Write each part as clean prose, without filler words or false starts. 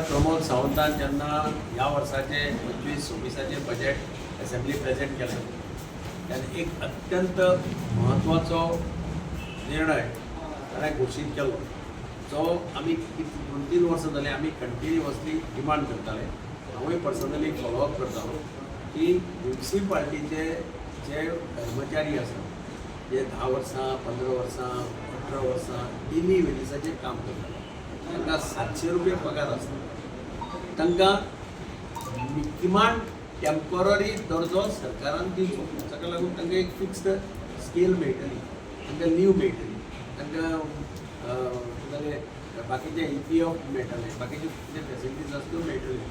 प्रमोद सावंतान जेन्ना ह्या वर्साचे 25-26आचे बजेट असेंब्ली प्रेझेंट केलें तेन्ना एक अत्यंत म्हत्वाचो निर्णय ताणें घोशीत केलो, जो आमी 2-3 वर्सां जालीं आमी कंटिन्युअसली डिमांड करताले. हांवूय पर्सनली फॉलोअप करतालो की म्युन्सिपाल्टीचे जे कर्मचारी आसात, जे 10 वर्सां, 15 वर्सां, 18 वर्सां डेली वेजीसाचेर काम करताले, तांकां 700 रुपया पगार आसता. तांकां किमान टेम्पररी दर्जो सरकारान दिवचो. ताका लागून तांकां एक फिक्स्ड स्केल मेळटली, तांकां लीव मेळटली, तांकां जालें बाकीचे ईपीएफ मेळटले, बाकीचे कितें फेसिलिटीज आसा त्यो मेळटल्यो.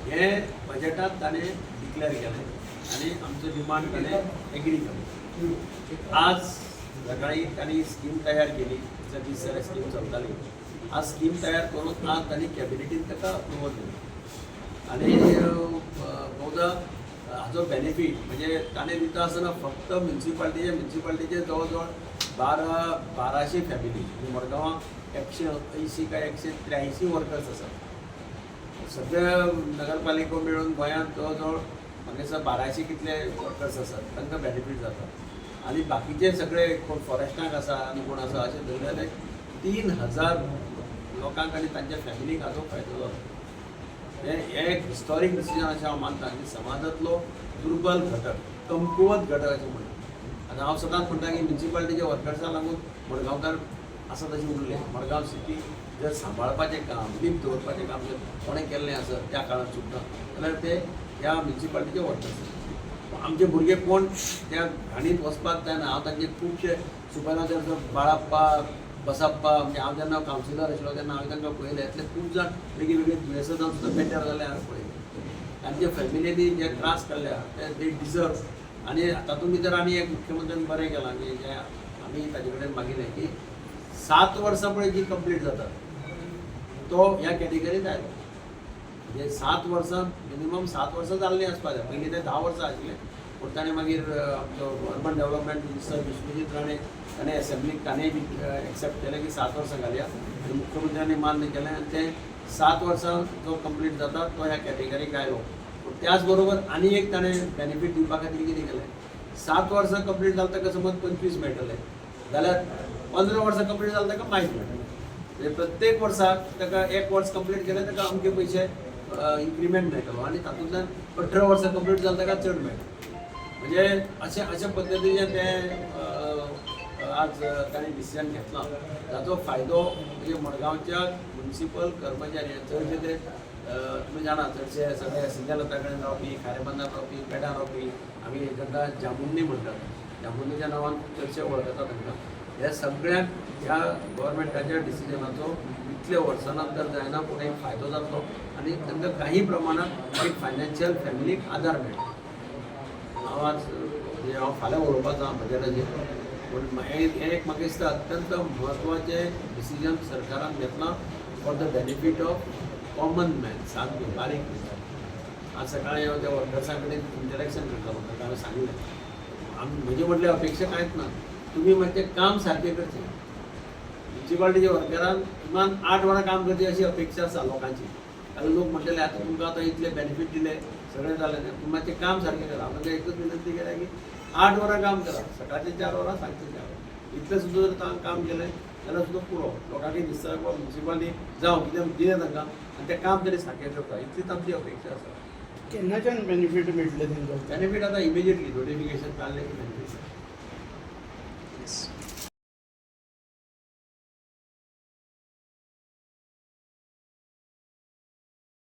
हें बजेटात ताणें डिक्लेअर केलें आनी आमचो डिमांड ताणें एग्री केलो. आज सकाळी तांणी स्कीम तयार केली. दीस जाल्यार स्कीम चलताली. आज स्कीम तयार करून आज तांणी कॅबिनेटीन ताका अप्रुवल दिलें आनी बहुधा हाजो बेनिफीट म्हणजे ताणें दिता आसतना फक्त म्युन्सिपाल्टीचे जवळ जवळ 1200 फॅमिली, म्हणजे मडगांवां 180 काय 183 वर्कर्स आसात. सगळ्या नगरपालिको मेळून गोंयांत जवळ जवळ म्हाका दिसता 1200 कितले वर्कर्स आसात, तांकां बेनिफीट जाता. आनी बाकीचे सगळे कोण फॉरेस्टाक आसा आनी कोण आसा, अशें धरले जाल्यार 3000 लोकांक आनी तांच्या फॅमिलीक हाजो फायदो जाता. हें हें एक हिस्टॉरीक डिसिजन अशें हांव मानता की समाजांतलो दुर्बल घटक, कमकुवत घटक अशें म्हणटा. आतां हांव सदांच म्हणटा की म्युन्सिपाल्टीच्या वर्कर्सां लागून मडगांवकार आसा तशें उरलें. मडगांव सिटी जर सांबाळपाचें काम, लीप दवरपाचें काम जर कोणें केल्लें आसत त्या काळांत सुद्दां जाल्यार ते ह्या म्युन्सिपाल्टीचे वर्कर्स. आमचे भुरगे कोण त्या घाणीत वचपाक जायना. हांव तांचे खुबशे सुपरवायजर बाळाप्पा, बसप्पा, म्हणजे हांव जेन्ना कावन्सिलर आशिल्लो तेन्ना हांवें तांकां पळयलें. यातले खूब जाण वेगळी वेगळी दुयेंसां जावन सुद्दां बेटर जाल्ले हांवें पळयलें. तांच्या फॅमिलीनी जे त्रास काडल्या ते दे डिजर्व. आनी तातूंत भितर आनी एक मुख्यमंत्र्यान बरें केलां की जें आमी ताजे कडेन मागिल्लें की 7 वर्सां पळय जी कंप्लीट जाता तो ह्या कॅटेगरीत आयलो. म्हणजे 7 वर्सां, मिनिमम 7 वर्सां जाल्लीं आसपा जाय. पयलीं ते 10 वर्सां आशिल्लें, पूण ताणें मागीर आमचो अर्बन डेव्हलपमेंट मिनिस्टर विष्णुजीत राणे, ताणें एसेंब्लीक ताणें बी एक्सेप्ट केलें की 7 वर्सां घालया आनी मुख्यमंत्र्यांनी मान्य केलें आनी तें 7 वर्सां जो कंप्लीट जाता तो ह्या कॅटेगरीक आयलो. पूण त्याच बरोबर आनी एक ताणें बेनिफीट दिवपा खातीर कितें केलें, 7 वर्सां कंप्लीट जालें ताका समज 25 मेळटले जाल्यार 15 वर्सां कंप्लीट जालें ताका मायज मेळटलें. म्हणजे प्रत्येक वर्साक ताका एक वर्स कंप्लीट केलें ताका अमके पयशे इन्क्रिमेंट मेळटलो आनी तातूंतल्यान 18 वर्सां कंप्लीट जालें ताका चड मेळटलें. म्हणजे अशें अशा पद्दतीचें तें आज ताणें डिसिजन घेतलां, ताचो फायदो म्हणजे मडगांवच्या म्युनिसिपल कर्मचारी चडशे ते तुमी जाणा, चडशे सगळे सिंगलता कडेन रावपी, खारेबंदार रावपी, पेडार रावपी, आमी तांकां जामुन्नी म्हणटात, जामुन्नीच्या नांवान चडशे वळखतात तांकां. ह्या सगळ्यांक ह्या गव्हर्मेंटाच्या डिसिजनाचो इतले वर्सां नंतर जायना पूण एक फायदो जातलो आनी तांकां काही प्रमाणात एक फायनान्शियल फॅमिलीक आदार मेळटलो. हांव आज, म्हणजे हांव फाल्यां उलोवपाचो आहा बजेटाचेर, पूण हें हें एक म्हाका दिसता अत्यंत म्हत्वाचें डिसिजन सरकारान घेतलां for the benefit of common man, सामकें बारीक मनशां. आज सकाळीं हांव त्या वर्कर्सां कडेन इंटरेक्शन करतालो, तांकां हांवें सांगलें, आमी म्हजे म्हटल्यार अपेक्षा कांयच ना, तुमी मातशें काम सारकें करचें. म्युन्सिपाल्टीच्या वर्करान किमान 8 वरां काम करचें अशी अपेक्षा आसा लोकांची. कारण लोक म्हणटले, आतां तुमकां आतां इतले बेनिफीट दिले, सगळें जालें, तुमी मातशें काम सारकें करा. हांव तांकां एकूच विनंती केल्या की 8 वरां काम करा, सकाळचे 4 वरां, सांजचे 4 वरां. इतलें सुद्दां जर तांकां काम केलें जाल्यार सुद्दां पुरो. लोकांकय दिसता बाबा म्युन्सिपाल्टी जावं कितें दिलें तांकां आनी तें काम तरी सारकें करता, इतलीच आमची अपेक्षा आसा. केन्नाच्यान बेनिफीट मेळटले तांकां? बेनिफीट आतां इमिजिएटली नोटिफिकेशन काडलें की बेनिफीट.